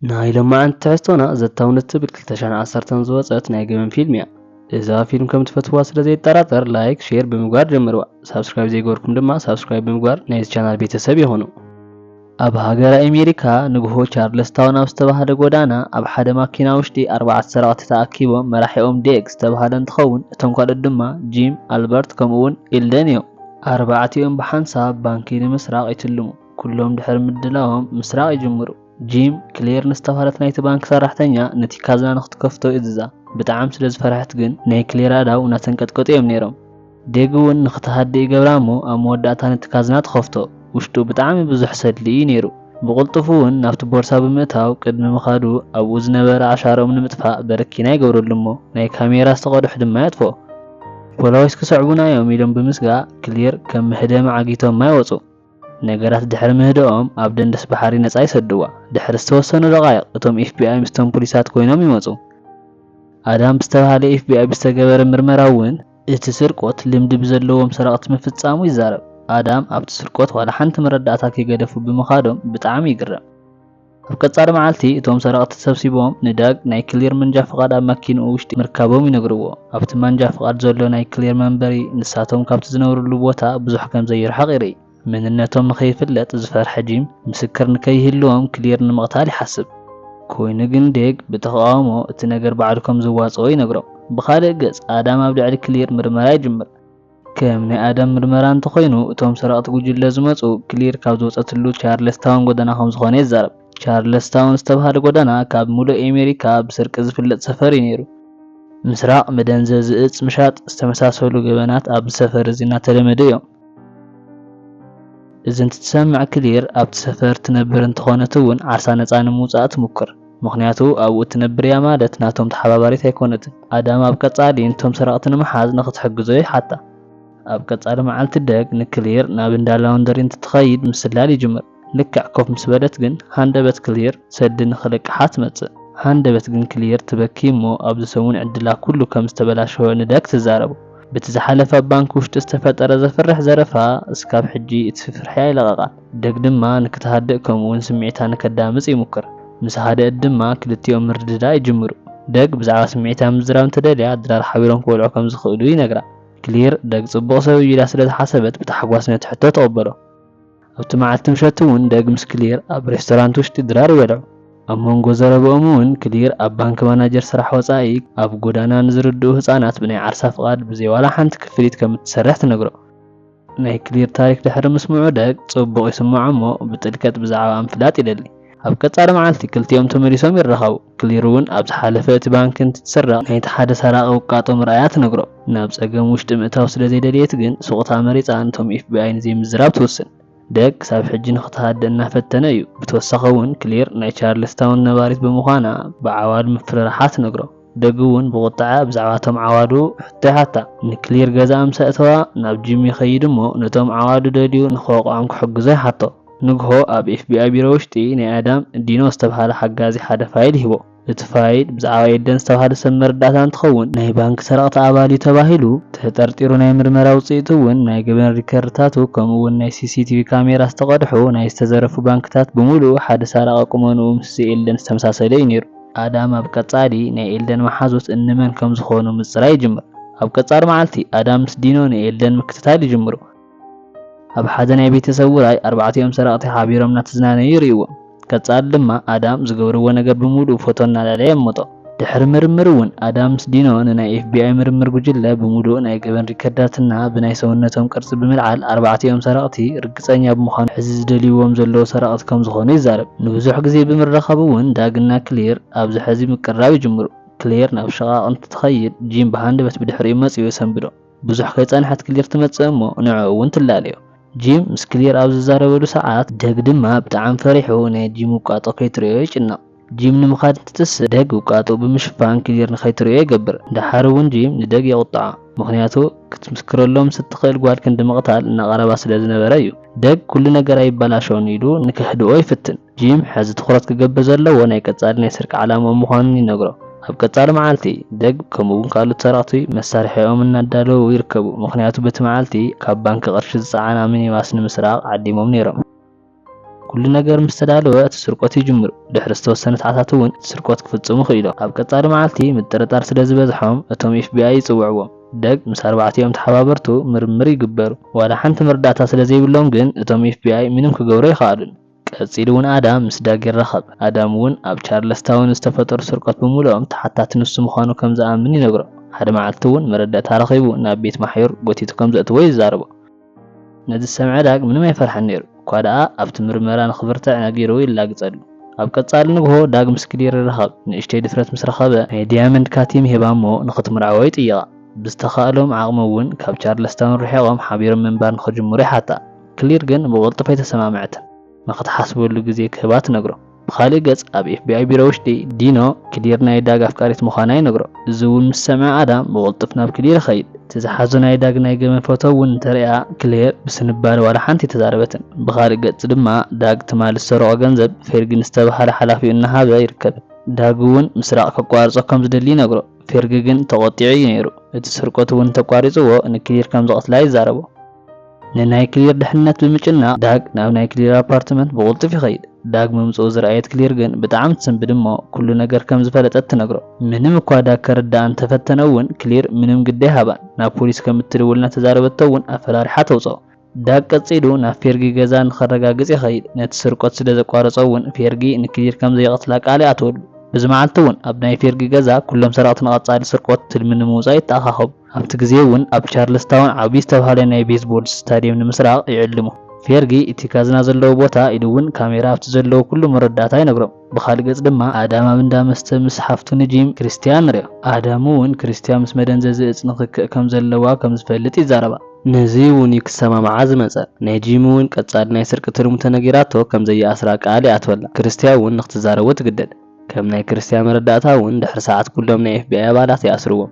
ናይ ሎማዓንቲ ትሕዝቶና ዘታውነት ትብል ክልተ ሽሕን ዓሰርተን ዝወጸት ናይ ገበን ፊልም እያ። እዛ ፊልም ከም ትፈትዋ ስለ ዘይጠራጠር ላይክ፣ ሼር ብምግባር ጀምርዋ። ሳብስክራይብ ዘይገበርኩም ድማ ሳብስክራይብ ብምግባር ናይዚ ቻናል ቤተሰብ ይኹኑ። ኣብ ሃገረ ኣሜሪካ ንግሆ ቻርለስታውን ኣብ ዝተባህለ ጎዳና ኣብ ሓደ ማኪና ውሽጢ ኣርባዕተ ሰረቕቲ ተኣኪቦም መራሒኦም ዴግ ዝተባህለ እንትኸውን እቶም ካልኦት ድማ ጂም፣ ኣልበርት ከምኡ እውን ኢልደን እዮም። ኣርባዕቲኦም ብሓንሳብ ባንኪ ንምስራቕ ይትልሙ። ኩሎም ድሕሪ ምድላዎም ምስራቕ ይጅምሩ። ጂም ክሌር ንዝተባህለት ናይቲ ባንክ ሰራሕተኛ ነቲ ካዝና ንክትከፍቶ ይእዝዛ። ብጣዕሚ ስለ ዝፈርሐት ግን ናይ ክሌር ኣእዳው እናተንቀጥቀጡ እዮም ነይሮም። ዴግ እውን ንክትሃድእ ይገብራ እሞ ኣብ መወዳእታ ነቲ ካዝና ትኸፍቶ። ውሽጡ ብጣዕሚ ብዙሕ ሰልዲ እዩ ነይሩ። ብቕልጡፍ እውን ናብቲ ቦርሳ ብምእታው ቅድሚ ምኻዱ ኣብኡ ዝነበረ ኣሻርኦም ንምጥፋእ በረኪና ይገብረሉ እሞ ናይ ካሜራ ዝተቐድሑ ድማ የጥፍኦ። ፖላዊስ ክስዕቡና እዮም ኢሎም ብምስጋእ ክሌር ከም መህደሚ ዓጊቶማ ይወፁ። ነገራት ድሕሪ ምህደኦም ኣብ ደንደስ ባሕሪ ነጻ ይሰድዋ። ድሕሪ ዝተወሰኑ ደቓይቕ እቶም ኤፍቢኣይ ምስቶም ፖሊሳት ኮይኖም ይመጹ። ኣዳም ብዝተባህለ ኤፍቢኣይ ብዝተገበረ ምርመራ እውን እቲ ስርቆት ልምዲ ብዘለዎም ሰረቕቲ ምፍጻሙ ይዛረብ። ኣዳም ኣብቲ ስርቆት ዋላ ሓንቲ መረዳእታ ከይገደፉ ብምኻዶም ብጣዕሚ ይግረም። ኣብ ቀጻሊ መዓልቲ እቶም ሰረቕቲ ተሰብሲቦም ንዳግ ናይ ክሊር መንጃ ፍቓድ ኣብ ማኪንኡ ውሽጢ ምርካቦም ይነግርዎ። ኣብቲ መንጃ ፍቓድ ዘሎ ናይ ክሊር መንበሪ ንሳቶም ካብቲ ዝነብርሉ ቦታ ብዙሕ ከም ዘይርሕቕ ይርኢ። መንነቶም ንኸይፍለጥ ዝፈርሐ ጂም ምስክር ንከይህልዎም ክሊር ንምቕታል ይሓስብ። ኮይኑ ግን ዴግ ብተቓውሞ እቲ ነገር ባዕሉ ከም ዝዋጽኦ ይነግሮም። ብኻልእ ገጽ ኣዳም ኣብ ልዕሊ ክሊር ምርመራ ይጅምር። ከም ናይ ኣዳም ምርመራ እንተኾይኑ እቶም ሰረቕቲ ጉጅለ ዝመጹ ክሊር ካብ ዝወጸትሉ ቻርለስታውን ጎደና ከም ዝኾነ ይዛረብ። ቻርለስታውን ዝተባህለ ጎደና ካብ ሙሉእ ኣሜሪካ ብስርቂ ዝፍለጥ ሰፈር እዩ ነይሩ። ምስራቕ፣ መደንዘዚ እጽ ምሻጥ ዝተመሳሰሉ ገበናት ኣብዚ ሰፈር እዚ እናተለመዱ እዮም። እዚ እንትትሰምዕ ክሊር ኣብቲ ሰፈር ትነብር እንተኾነት እውን ዓርሳ ነጻ ንምውጻእ ትሙክር። ምኽንያቱ ኣብኡ ትነብር እያ ማለት ናቶም ተሓባባሪት ኣይኮነትን። ኣዳም ኣብ ቀጻሊ ነቶም ሰረቕቲ ንምሓዝ ንኽትሕግዞ ይሓታ። ኣብ ቀጻሊ መዓልቲ ደግ ንክሊር ናብ እንዳ ላውንደሪ እንትትኸይድ ምስላል ይጅምር። ልክዕ ኮፍ ምስ በለት ግን ሃንደበት ክሊር ሰዲ ንኽልቅሓ ትመጽእ። ሃንደበት ግን ክሊር ትበኪ እሞ ኣብዚ ሰሙን ዕድላ ኩሉ ከም ዝተበላሸወ ንደግ ትዛረቡ። በቲ ዝሓለፈ ኣብ ባንክ ውሽጢ ዝተፈጠረ ዘፍርሕ ዘረፋ እስካብ ሕጂ እቲ ፍርሒ ኣይለቐቓን። ደግ ድማ ንክትሃድእ ከምኡውን ስምዒታ ንከዳምጽ ይሙክር። ምስ ሃደእት ድማ ክልቲኦም ምርድዳእ ይጅምሩ። ደግ ብዛዕባ ስምዒታ ምዝራብ እንተደልያ ድራር ሓቢሮም ክበልዑ ከም ዝኽእሉ ይነግራ። ክሊር ደግ ጽቡቕ ሰብ እዩ ኢላ ስለ ዝሓሰበት ብታሕጓስ ነቲ ሕቶ ትቕበሎ። ኣብቲ መዓልቲ ምሸት እውን ደግ ምስ ክሊር ኣብ ሬስቶራንት ውሽጢ ድራር ይበልዑ። ኣብ መንጎ ዘረብኦም እውን ክሊር ኣብ ባንክ ማናጀር ስራሕ ወጻኢ ኣብ ጎዳና ንዝርድኡ ህጻናት ብናይ ዓርሳ ፍቓድ ብዘይ ዋላ ሓንቲ ክፍሊት ከም እትሰርሕ ትነግሮ። ናይ ክሊር ታሪክ ድሕሪ ምስምዑ ደግ ጽቡቕ ይስምዖ እሞ ብጥልቀት ብዛዕባ ምፍላጥ ይደሊ። ኣብ ቀጻሊ መዓልቲ ክልቲኦም ተመሊሶም ይራኸቡ። ክሊር እውን ኣብ ዝሓለፈ እቲ ባንክ እንትትስረቕ ናይቲ ሓደ ሰራቒ ውቃጦ ምርኣያ ትነግሮ። ናብ ጸገም ውሽጢ ምእታው ስለ ዘይደለየት ግን ሱቕታ መሪጻ ነቶም ኤፍቢኣይ ንዘይምዝራብ ትውስን። ደግ ክሳብ ሕጂ ንኽትሃድእ እናፈተነ እዩ። ብተወሳኺ እውን ክሊር ናይ ቻርልስታውን ነባሪት ብምዃና ብዓዋዱ ምፍርራሓ ትነግሮ። ደግ እውን ብቑጥዐ ብዛዕባ እቶም ዓዋዱ ሕቶ ይሓታ። ንክሊር ገዛኣ ምስ ኣእተዋ ናብ ጂም ይኸይድ እሞ ነቶም ዓዋዱ ደልዩ ንኽወቕዖም ክሕግዞ ይሓቶ። ንግሆ ኣብ ኤፍቢኣይ ቢሮ ውሽጢ ናይ ኣዳም ዲኖ ዝተብሃለ ሓጋዚ ሓደ ፋይል ይህቦ። እቲ ፋይል ብዛዕባ ኤልደን ዝተብሃለ ሰብ መረዳእታ እንትኸውን ናይ ባንክ ሰረቕቲ ኣባል እዩ ተባሂሉ ተጠርጢሩ ናይ ምርመራ ውፅኢቱ እውን ናይ ገበን ሪከርድታቱ ከምኡ እውን ናይ ሲሲቲቪ ካሜራ ዝተቐድሑ ናይ ዝተዘረፉ ባንክታት ብምሉኡ ሓደ ሳራቒ ቁመንኡ ምስ ኤልደን ዝተመሳሰለ እዩ ነይሩ። ኣዳም ኣብ ቀጻሊ ናይ ኤልደን መሓዙት እንመን ከም ዝኾኑ ምጽራይ ይጅምር። ኣብ ቀጻሊ መዓልቲ ኣዳም ምስ ዲኖ ንኤልደን ምክትታል ይጅምሩ። ኣብ ሓደ ናይ ቤተሰብ ውራይ ኣርባዕቲኦም ሰረቕቲ ሓቢሮም እናተዝናነዩ ይርእይዎም። ቀጻሊ ድማ ኣዳም ዝገብርዎ ነገር ብምሉእ ፎቶ እናለዓለ የምጦ። ድሕሪ ምርምር እውን ኣዳም ምስ ዲኖ ንናይ ኤፍቢኣይ ምርምር ጉጅለ ብምሉእ ናይ ገበን ሪከርዳትና ብናይ ሰውነቶም ቅርጺ ብምልዓል ኣርባዕቲኦም ሰረቕቲ ርግጸኛ ብምዃኑ ሕዚ ዝደልይዎም ዘለዉ ሰረቕቲ ከም ዝኾኑ ይዛረብ። ንብዙሕ ግዜ ብምርኻብ እውን ዳግና ክሊር ኣብዚ ሕዚ ምቅርራብ ይጅምሩ። ክሌር ናብ ሽቓቕ እንትትኸይድ ጂም ብሃንደበት ብድሕሪኡ መጺኡ የሰንብዶ። ብዙሕ ከይጸንሐት ክሊር ትመጽእ እሞ ንዕኡ እውን ትላለዮ። ጂም ምስ ክሊር ኣብ ዝዛረበሉ ሰዓት ደግ ድማ ብጣዕሚ ፈሪሑ ናይ ጂም ውቃጦ ከይትርእዮ ይጭነቕ። ጂም ንምኻድ እንትትስእ ደግ ውቃጦ ብምሽፋን ክሊር ንኸይትርእዮ ይገብር። ደሓር እውን ጂም ንደግ የቑጥዓ። ምኽንያቱ ክትምስክረሎም ምስ እትኽእል ጓል ክንዲ ምቕታል እናቐረባ ስለ ዝነበረ እዩ። ደግ ኩሉ ነገር ኣይበላሸውን ኢሉ ንክሕድኦ ይፍትን። ጂም ሕዚ ትኹረት ክገብር ዘለዎ ናይ ቀጻሊ ናይ ስርቂ ዓላምኡ ምዃኑን ይነግሮ። ኣብ ቀጻሊ መዓልቲ ደግ ከምኡ እውን ካልኦት ሰረቕቲ መሳርሒኦም እናዳለዉ ይርከቡ። ምኽንያቱ በቲ መዓልቲ ካብ ባንክ ቅርሺ ዝጸዓና ሚኒባስ ንምስራቕ ዓዲሞም ነይሮም። ኩሉ ነገር ምስ ተዳለወ እቲ ስርቆት ይጅምሩ። ድሕሪ ዝተወሰነ ሰዓታት እውን እቲ ስርቆት ክፍጽሙ ክኢሎም። ኣብ ቀጻሊ መዓልቲ ምጥርጣር ስለ ዝበዝሖም እቶም ኤፍቢኣይ ይጽውዕዎም። ደግ ምስ ኣርባዕቲኦም ተሓባበርቱ ምርምር ይግበሩ። ዋላ ሓንቲ መረዳእታ ስለ ዘይብሎም ግን እቶም ኤፍቢኣይ ምንም ክገብሩ ኣይኸኣሉን። ቀጺሉ እውን ኣዳም ምስ ዳግ ይራኸብ። ኣዳም እውን ኣብ ቻርለስታውን ዝተፈጠሩ ስርቆት ብምልኦም ተሓታቲ ንሱ ምዃኑ ከም ዝኣምን ይነግሮ። ሓደ መዓልቲ እውን መረዳእታ ረኺቡ ናብ ቤት ማሕዩር ጎቲቱ ከም ዘእትዎ ይዛረቦ። ነዚ ዝሰምዐ ዳግ ምንም ኣይፈርሐን ነይሩ። እኳ ደኣ ኣብቲ ምርመራ ንኽብርትዕ ነጊርዎ ይላግጸሉ። ኣብ ቀጻሊ ንግሆ ዳግ ምስ ክሊር ይራኸብ። ንእሽተይ ድፍረት ምስ ረኸበ ናይ ዲያመንድ ካቲም ሂባ እሞ ንኽትምርዓዎ ይጥይቓ። ብዝተኻእሎም ዓቕሚ እውን ካብ ቻርለስታውን ርሒቖም ሓቢሮም ምንባር ንኽጅምሩ ይሓታ። ክሊር ግን ብቕልጡፍ ኣይተሰማምዐትን። ንኽትሓስበሉ ግዜ ክህባ ትነግሮ። ብኻልእ ገጽ ኣብ ኤፍቢኣይ ቢሮ ውሽጢ ዲኖ ክሊር ናይ ዳግ ኣፍቃሪት ምዃና ይነግሮ። እዚ እውን ምስ ሰምዐ ኣዳም ብቕልጡፍ ናብ ክሊር ይኸይድ። እቲ ዝሓዞ ናይ ዳግ ናይ ገመል ፎቶ እውን እንተሪኣ ክሌር ብስንባደ ዋላ ሓንቲ ኣይተዛረበትን። ብኻልእ ገጽ ድማ ዳግ ትማሊ ዝሰረቖ ገንዘብ ፌርጊ ንዝተባህለ ሓላፊኡ እናሃበ ይርከብ። ዳግ እውን ምስራቕ ከቋርጾ ከም ዝደሊ ይነግሮ። ፌርጊ ግን ተቖጢዑ እዩ ነይሩ። እቲ ስርቆት እውን እንተቋሪጽዎ ንክሊር ከም ዝቐትላ ይዛረቦ። ንናይ ክሊር ድሕንነት ብምጭናቕ ዳግ ናብ ናይ ክሊር ኣፓርትመንት ብቕልጡፍ ይኸይድ። ዳግ ምምጽኡ ዝረኣየት ክሊር ግን ብጣዕሚ ትስንብድ እሞ ኩሉ ነገር ከም ዝፈለጠት ትነግሮ። ምንም እኳ ዳግ ከርድኣ እንተፈተነ እውን ክሊር ምንም ግዲ ኣይሃባን። ናብ ፖሊስ ከም እትድውል እናተዛረበቶ እውን ኣፈራሪሓ ተውጽኦ። ዳግ ቀጺሉ ናብ ፌርጊ ገዛ ንኸረጋግጽ ይኸይድ። ነቲ ስርቆት ስለ ዘቋረጾ እውን ፌርጊ ንክሊር ከም ዘይቐትላ ቃል ይኣትወሉ። በዚ መዓልቲ እውን ኣብ ናይ ፌርጊ ገዛ ኩሎም ሰረቕቲ ንቐጻሊ ስርቆት ትልሚ ንምውጻእ ይተኣኻኸቡ። ኣብቲ ግዜ እውን ኣብ ቻርልስታውን ዓብዪ ዝተባህለ ናይ ቤዝቦል ስታድየም ንምስራቕ ይዕልሙ። ፌርጊ እቲ ካዝና ዘለዎ ቦታ ኢሉ እውን ካሜራ ኣብቲ ዘለዎ ኩሉ መረዳእታ ይነግሮም። ብኻልእ ገጽ ድማ ኣዳም ኣብ እንዳ መስተ ምስ ሓፍቱ ንጂም ክርስትያን ንሪኦ። ኣዳም እውን ክርስትያን ምስ መደንዘዚ እጽ ንክክእ ከም ዘለዋ ከም ዝፈልጥ ይዛረባ። ነዚ እውን እዩ ክሰማምዓ ዝመጸ። ናይ ጂም እውን ቀጻሊ ናይ ስርቂ ትልሙ ተነጊራቶ ከም ዘይኣስራ ቃል ይኣትወላ። ክርስትያን እውን ንክትዛረቦ ትግደድ። ከም ናይ ክርስትያን መረዳእታ እውን ድሕሪ ሰዓት ኩሎም ናይ ኤፍቢኣይ ኣባላት ይኣስርዎም።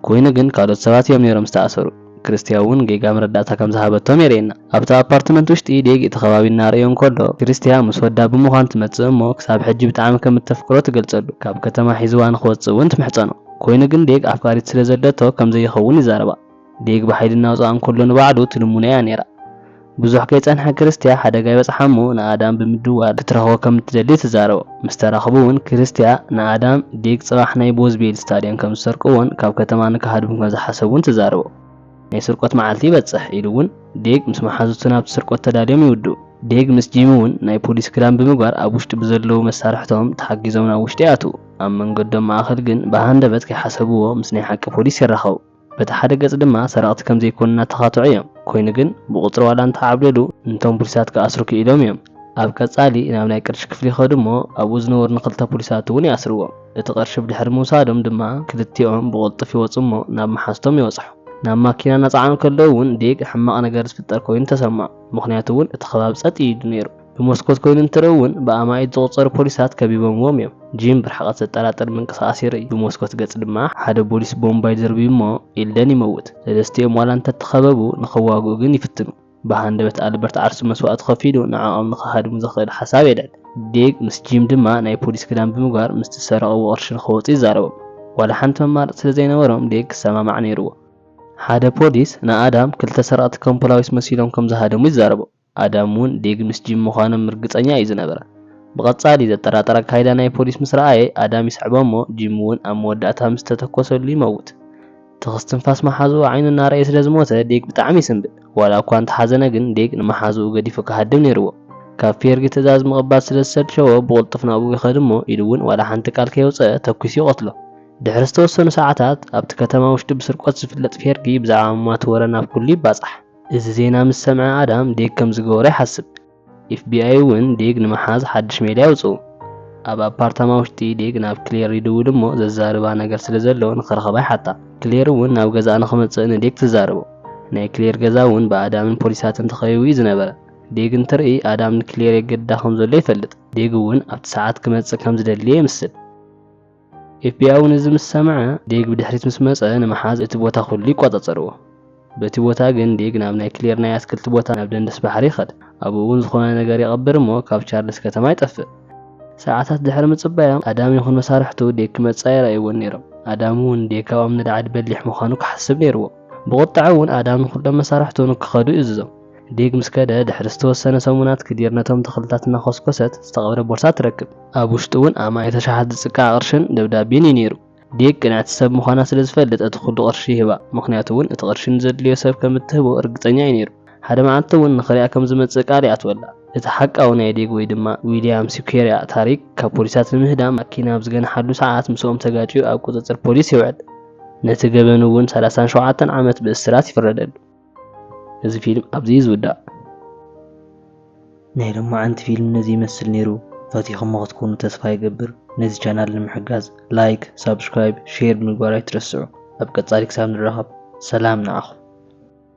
ኮይኑ ግን ካልኦት ሰባት እዮም ነይሮም ዝተኣሰሩ። ክርስትያን እውን ጌጋ መረዳእታ ከም ዝሃበቶም የርእየና። ኣብቲ ኣፓርትመንት ውሽጢ ዴግ እቲ ከባቢ እናርእዮ እንከሎ ክርስትያን ምስ ወዳ ብምዃን ትመጽእ እሞ ክሳብ ሕጂ ብጣዕሚ ከም እተፍቅሮ ትገልጸሉ። ካብ ከተማ ሒዝዋ ንክወጽእ እውን ትምሕጸኖ። ኮይኑ ግን ዴግ ኣፍቃሪት ስለ ዘለቶ ከም ዘይኸውን ይዛረባ። ዴግ ብሓይሊ እናውጽኣ እንከሎ ንባዕሉ ትልምኖ እያ ነይራ። ብዙሕ ከይጸንሐ ክርስትያ ሓደጋ ይበጽሓ እሞ ንኣዳም ብምድዋል ክትረኽቦ ከም እትደሊ ትዛረቦ። ምስ ተራኽቡ እውን ክርስትያ ንኣዳም ዴግ ጽባሕ ናይ ቦዝቤል ስታድየም ከም ዝሰርቅዎን ካብ ከተማ ንክሃድሙ ከም ዝሓሰቡን ትዛረቦ። ናይ ስርቆት መዓልቲ ይበጽሕ ኢሉ እውን ዴግ ምስ መሓዙቱ ናብቲ ስርቆት ተዳልዮም ይውድኡ። ዴግ ምስ ጂም እውን ናይ ፖሊስ ክዳን ብምግባር ኣብ ውሽጢ ብዘለዉ መሳርሕቶም ተሓጊዞም ናብ ውሽጢ ይኣትዉ። ኣብ መንገዶም ማእኸል ግን ብሃንደበት ከይሓሰብዎ ምስ ናይ ሓቂ ፖሊስ ይራኸቡ። በቲ ሓደ ገጽ ድማ ሰረቕቲ ከም ዘይኮኑ እናተኻትዑ እዮም። ኮይኑ ግን ብቑጽሪ ዋላ እንተዓብለሉ ንቶም ፖሊሳት ክኣስሩ ክኢሎም እዮም። ኣብ ቀጻሊ ናብ ናይ ቅርሺ ክፍሊ ይኸዱ እሞ ኣብኡ ዝነበሩ ንኽልተ ፖሊሳት እውን ይኣስርዎም። እቲ ቅርሺ ብድሕሪ ምውሳዶም ድማ ክልቲኦም ብቕልጡፍ ይወጹ እሞ ናብ መሓዝቶም ይበጽሑ። ናብ ማኪና እናጸዓኑ ከለዉ እውን ዴግ ሕማቕ ነገር ዝፍጠር ኮይኑ ተሰምዖ። ምኽንያቱ እውን እቲ ከባቢ ጸጥ ኢሉ ነይሩ። ብመስኮት ኮይኑ እንትርኢ እውን ብኣማኢት ዝቑጸሩ ፖሊሳት ከቢቦምዎም እዮም። ጂም ብርሕቐት ዘጠራጥር ምንቅስቓስ ይርኢ። ብመስኮት ገጽ ድማ ሓደ ፖሊስ ቦምባ ይድርብዩ እሞ ኢልደን ይመውት። ሰለስቲኦም ዋላ እንተተኸበቡ ንኽዋግኡ ግን ይፍትኑ። ብሃንደበት ኣልበርት ዓርሱ መስዋእቲ ከፊሉ ንዕኦም ንኽሃድሙ ዘኽእል ሓሳብ የልዕል። ዴግ ምስ ጂም ድማ ናይ ፖሊስ ክዳን ብምግባር ምስቲ ዝሰረቕዎ ቅርሺ ንኽወጹ ይዛረቦም። ዋላ ሓንቲ መማረጺ ስለ ዘይነበሮም ዴግ ክሰማማዕ ነይርዎ። ሓደ ፖሊስ ንኣዳም ክልተ ሰረቕቲ ከም ፖላዊስ መሲሎም ከም ዝሃደሙ ይዛረቦ። ኣዳም እውን ዴግ ምስ ጂም ምዃኖም ርግጸኛ እዩ ዝነበረ። ብቐጻሊ ዘጠራጥር ኣካይዳ ናይ ፖሊስ ምስ ረኣየ ኣዳም ይስዕቦ እሞ ጂም እውን ኣብ መወዳእታ ምስ ተተኮሰሉ ይመውት። እቲ ክስትንፋስ መሓዝኡ ዓይኑ እናረኣየ ስለ ዝሞተ ዴግ ብጣዕሚ ይስንብድ። ዋላ እኳ እንተሓዘነ ግን ዴግ ንመሓዝኡ ገዲፉ ክሃድም ነይርዎ። ካብ ፌርጊ ትእዛዝ ምቕባል ስለ ዝሰልቸዎ ብቕልጡፍ ናብኡ ይኸድ እሞ ኢሉ እውን ዋላ ሓንቲ ቃል ከየውፀአ ተኲሱ ይቐትሎ። ድሕሪ ዝተወሰኑ ሰዓታት ኣብቲ ከተማ ውሽጢ ብስርቆት ዝፍለጥ ፌርጊ ብዛዕባ ምሟቱ ወረ ናብ ኩሉ ይባጻሕ። እዚ ዜና ምስ ሰምዐ ኣዳም ዴግ ከም ዝገበሮ ይሓስብ። ኤፍቢኣይ እውን ዴግ ንምሓዝ ሓድሽ ሜላ የውፅኡ። ኣብ ኣፓርታማ ውሽጢ ዴግ ናብ ክሌር ይድውል እሞ ዘዛርባ ነገር ስለ ዘሎ ንኽረኽባ ይሓታ። ክሌር እውን ናብ ገዛኣ ንኽመፅእ ንዴግ ትዛረቦ። ናይ ክሌር ገዛ እውን ብኣዳምን ፖሊሳትን ተኸቢቡ እዩ ዝነበረ። ዴግ እንትርኢ ኣዳም ንክሌር የገድዳ ከም ዘሎ ይፈልጥ። ዴግ እውን ኣብቲ ሰዓት ክመፅእ ከም ዝደሊ የምስል። ኤፍቢኣይ እውን እዚ ምስ ሰምዐ ዴግ ብድሕሪት ምስ መፀ ንምሓዝ እቲ ቦታ ኩሉ ይቆፃፀርዎ። በቲ ቦታ ግን ዴግ ናብ ናይ ክሌር ናይ ኣትክልቲ ቦታ ናብ ደንደስ ባሕሪ ይኸድ። ኣብኡ እውን ዝኾነ ነገር ይቐብር እሞ ካብ ቻርልስ ከተማ ይጠፍእ። ሰዓታት ድሕሪ ምፅባዮም ኣዳም ይኹን መሳርሕቱ ዴግ ክመፅእ ኣይረኣይዎን ነይሮም። ኣዳም እውን ዴግ ካብኦም ንላዕሊ በሊሕ ምዃኑ ክሓስብ ነይርዎ። ብቁጥዐ እውን ኣዳም ንኩሎም መሳርሕቱ ንክኸዱ ይእዝዞም። ዴግ ምስ ከደ ድሕሪ ዝተወሰነ ሰሙናት ክዲር ነቶም ተኽልታት እናኾስኮሰት ዝተቐብረ ቦርሳ ትረክብ። ኣብ ውሽጡ እውን ኣማኢት ኣሽሓት ዝጽቃ ኣቕርሽን ደብዳቤን እዩ ነይሩ። ዴግ ቅንዕቲ ሰብ ምዃና ስለ ዝፈልጥ እቲ ኩሉ ቅርሺ ይህባ፣ ምኽንያቱ እውን እቲ ቅርሺ ንዘድልዮ ሰብ ከም እትህቦ እርግጸኛ እዩ ነይሩ። ሓደ መዓልቲ እውን ንኽሪኣ ከም ዝመጽእ ቃል ይኣትወላ። እቲ ሓቃዊ ናይ ዴግ ወይ ድማ ዊልያም ሲኩዌርያ ታሪክ ካብ ፖሊሳት ንምህዳም ማኪና ኣብ ዝገንሓሉ ሰዓት ምስኦም ተጋጭዩ ኣብ ቁጽጽር ፖሊስ ይውዕል። ነቲ ገበኑ እውን ሰላሳን ሸውዓተን ዓመት ብእስራት ይፍረደሉ። እዚ ፊልም ኣብዚ እዩ ዝውዳእ። ናይ ሎማዓንቲ ፊልም ነዚ ይመስል ነይሩ። ፈቲኹሞ ክትኮኑ ተስፋ ይገብር። ነዚ ቻናል ንምሕጋዝ ላይክ፣ ሳብስክራይብ፣ ሼር ብምግባር ኣይትረስዑ። ኣብ ቀጻሊ ክሳብ ንራኸብ ሰላም ንዓኹም።